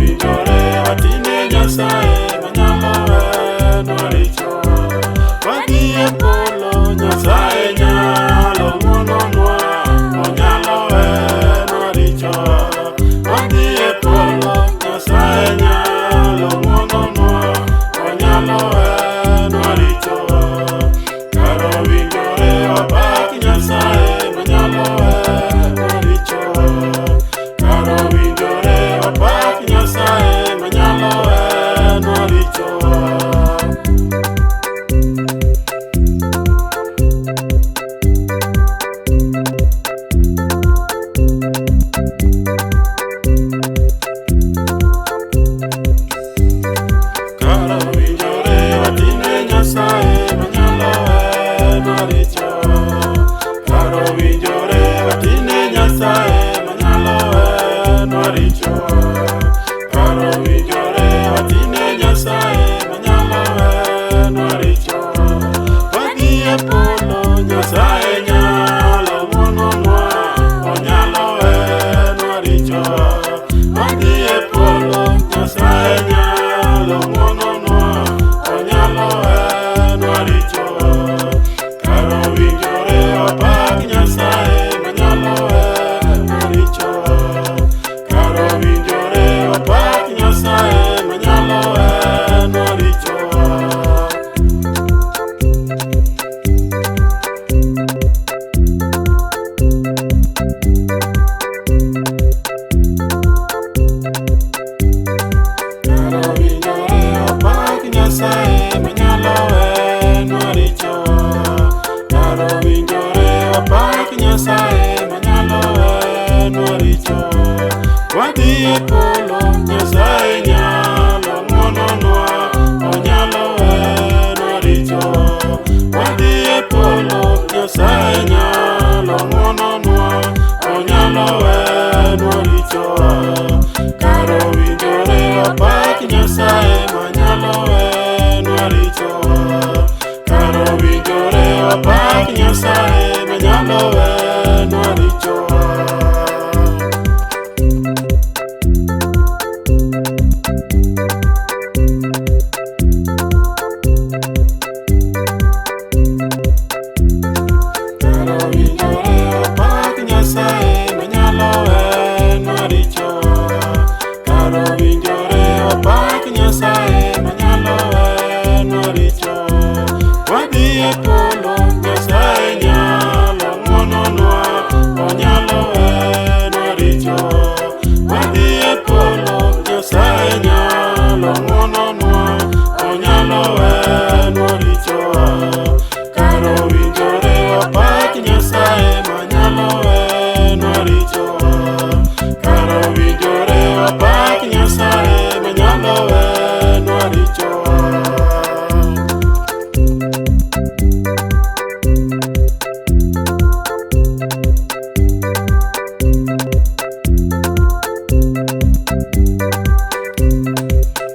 owinjore watine Nyasaye manyalo wenwa richowa. Wadhi e polo, Nyasaye nyalo ng'wononwa, onyalo wenwa richowa. Wadhi e polo, Nyasaye nyalo ng'wononwa, onyalo wenwa richowa. Kar owinjore wapak Nyasaye manyalo wenwa richowa. Kar owinjore wapak Nyasaye manyalo wenwa richowa. Kar owinjore watine Nyasaye manyalo wenwa richowa. Kar owinjore watine Nyasaye manyalo wenwa richowa. Kar owinjore watine Nyasaye manyalo wenwa richowa. Wadhi e polo, Nyasaye nyalo ng'wononwa, onyalo wenwa richowa. Wadhi e polo, Nyasaye nyalo ng'wononwa, onyalo wenwa richowa. Kar owinjore wapak Nyasaye manyalo wenwa richowa. Kar owinjore wapak Nyasaye manyalo wenwa richowa. Kar owinjore wapak Nyasaye manyalo wenwa richowa. Kar owinjore wapak Nyasaye manyalo wenwa richowa. Wadhi e polo, Nyasaye nyalo ng'wononwa, onyalo wenwa richowa. Wadhi e polo, Nyasaye nyalo ng'wononwa, onyalo wenwa richowa. Kar owinjore wapak Nyasaye manyalo wenwa richowa. Kar owinjore wapak Nyasaye manyalo wenwa richowa. Kar owinjore wapak Nyasaye manyalo wenwa richowa. Kar owinjore wapak Nyasaye manyalo wenwa richowa. Wadhi e polo, Nyasaye nyalo ng'wononwa, onyalo wenwa richowa. Wadhi e polo, Nyasaye nyalo ng'wononwa, onyalo wenwa richowa. Kar owinjore wapak Nyasaye manyalo wenwa richowa. Kar owinjore wapak Nyasaye manyalo wenwa richowa.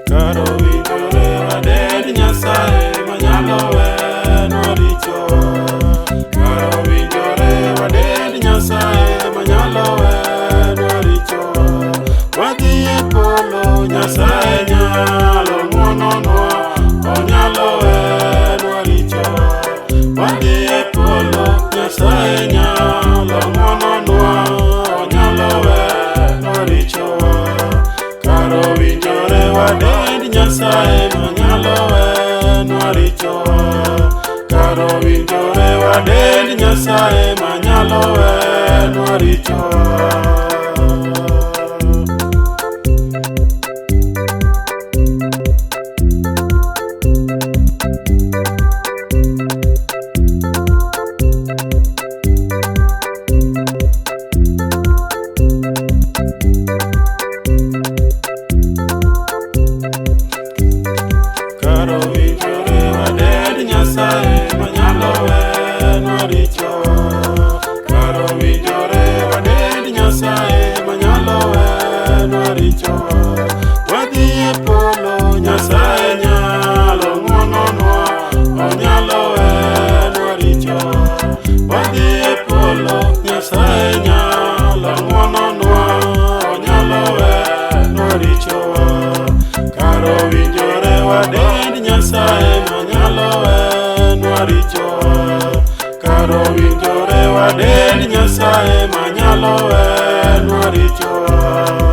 Kar owinjore wadend Nyasaye manyalo wenwa richowa. Kar owinjore wadend Nyasaye manyalo wenwa richowa. Wadhi e polo, Nyasaye nyalo ng'wononwa, onyalo wenwa richowa. Wadhi e polo, Nyasaye nyalo ng'wononwa, onyalo wenwa richowa. Kar owinjore wadend Nyasaye manyalo wenwa richowa. Kar owinjore wadend Nyasaye manyalo wenwa richowa. Kar owinjore wadend Nyasaye manyalo wenwa richowa. Kar owinjore wadend Nyasaye manyalo wenwa richowa. Wadhi e polo, Nyasaye nyalo ng'wononwa, onyalo wenwa richowa. Wadhi e polo, Nyasaye nyalo ng'wononwa, onyalo wenwa richowa. wenwa richowa. Kar owinjore wadend Nyasaye manyalo wenwa richowa.